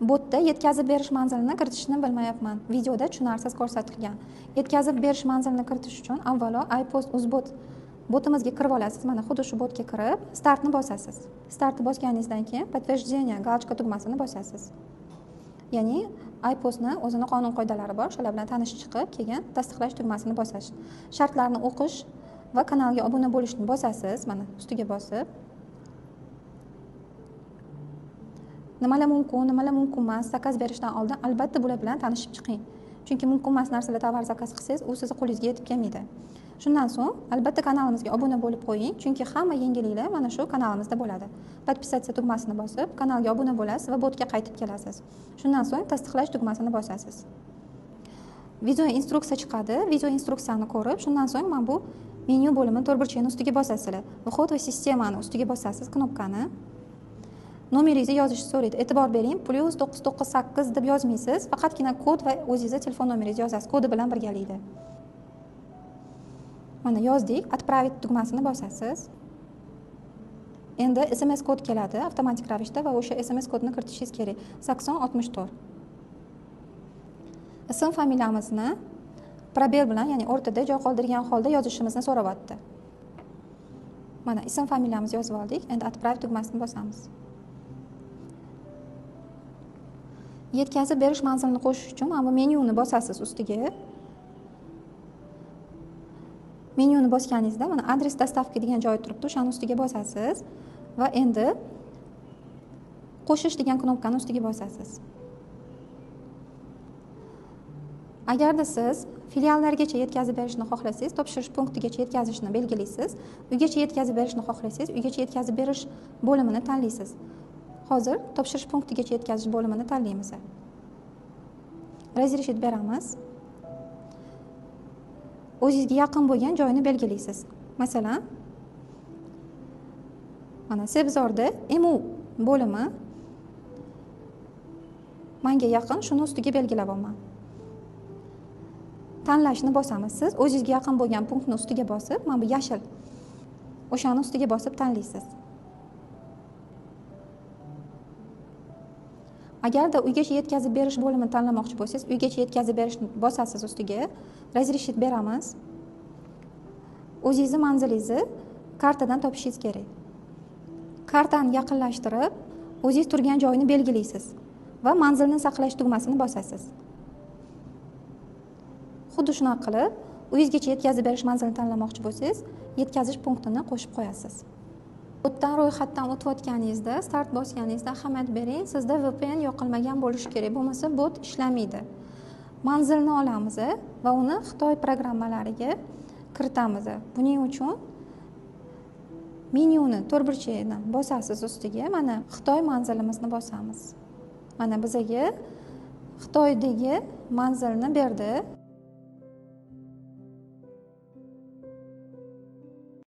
Botda yetkazib berish manzilini kiritishni bilmayapman. Videoda tushunarsiz ko'rsatilgan. Yetkazib berish manzilini kiritish uchun avvalo iPost uzbot botimizga kirib olasiz. Mana xuddi shu botga kirib, startni bosasiz. Startni bosganingizdan keyin подтверждение галочка tugmasini bosasiz. Ya'ni iPostni o'zini qonun qoidalari bor, shular bilan tanishib chiqib, keyin tasdiqlash tugmasini bosasiz. Shartlarni o'qish va kanalga obuna bo'lishni bosasiz, mana ustiga bosib. Nimalar mumkin, nimalar mumkin emas, zakaz berishdan oldin albatta bular bilan tanishib chiqing. Chunki mumkin emas narsalar tovar zakaz qilsangiz, u sizni qo'lingizga yetib kelmaydi. Shundan so'ng albatta kanalimizga obuna bo'lib qo'ying, chunki hamma yangiliklar mana shu kanalimizda bo'ladi. Podpisatsiya tugmasini bosib, kanalga obuna bo'lasiz va botga qaytib kelasiz. Shundan so'ng tasdiqlash tugmasini bosasiz. Video instruksiya chiqadi. Video instruksiyani ko'rib, shundan so'ng mana bu menyu bo'limini to'rtburchakning ustiga bosasizlar. Vход va sistemani ustiga bosasiz knopkani. Nomeringizni yozishni so'raydi. E'tibor bering, +998 deb yozmaysiz, faqatgina kod va o'zingizni telefon nomeringizni yozasiz, kodi bilan birgalikda. Mana yozdik, отправить tugmasini bosasiz. Endi SMS kod keladi avtomatik ravishda va o'sha SMS kodni kiritishingiz kerak. 8064. Ism familiyamizni probel bilan, ya'ni o'rtada joy qoldirgan holda yozishimizni so'rayapti. Mana ism familiyamizni yozib oldik. Endi отправить tugmasini bosamiz. Yetkazib berish manzilini qo'shish uchun mana bu menyuni bosasiz ustiga. Menyuni bosganingizda mana adres dostavka degan joy turibdi, o'shani ustiga bosasiz va endi qo'shish degan knopkani ustiga bosasiz. Agarda siz filiallargacha yetkazib berishni xohlasangiz, topshirish punktigacha yetkazishni belgilaysiz. Uygacha yetkazib berishni xohlasangiz, uygacha yetkazib berish bo'limini tanlaysiz. Hozir topshirish punktigacha yetkazish bo'limini tanlaymiz. Разрешить beramiz. O'zingizga yaqin bo'lgan joyni belgilaysiz. Masalan, mana Sebzorda MU bo'limi menga yaqin, shuni ustiga belgilab olman. Tanlashni bosamiz. Siz o'zingizga yaqin bo'lgan punktni ustiga bosib, mana bu yashil o'shani ustiga bosib tanlaysiz. Agarda uygacha yetkazib berish bo'limini tanlamoqchi bo'lsangiz, uygacha yetkazib berishni bosasiz ustiga, разрешить beramiz. O'zingizni manzilingizni kartadan topishingiz kerak. Kartani yaqinlashtirib, o'zingiz turgan joyni belgilaysiz va manzilni saqlash tugmasini bosasiz. Xuddi shunaqa qilib, uyingizgacha yetkazib berish manzilini tanlamoqchi bo'lsangiz, yetkazish punktini qo'shib qo'yasiz. Botdan ro'yxatdan o'tayotganingizda, start bosganingizda ahamiyat bering, sizda VPN yoqilmagan bo'lishi kerak, bo'lmasa bot ishlamaydi. Manzilni olamiz va uni Xitoy programmalariga kiritamiz. Buning uchun menyuni to'rtburchakni bosasiz ustiga, mana Xitoy manzilimizni bosamiz. Mana bizaga Xitoydagi manzilni berdi.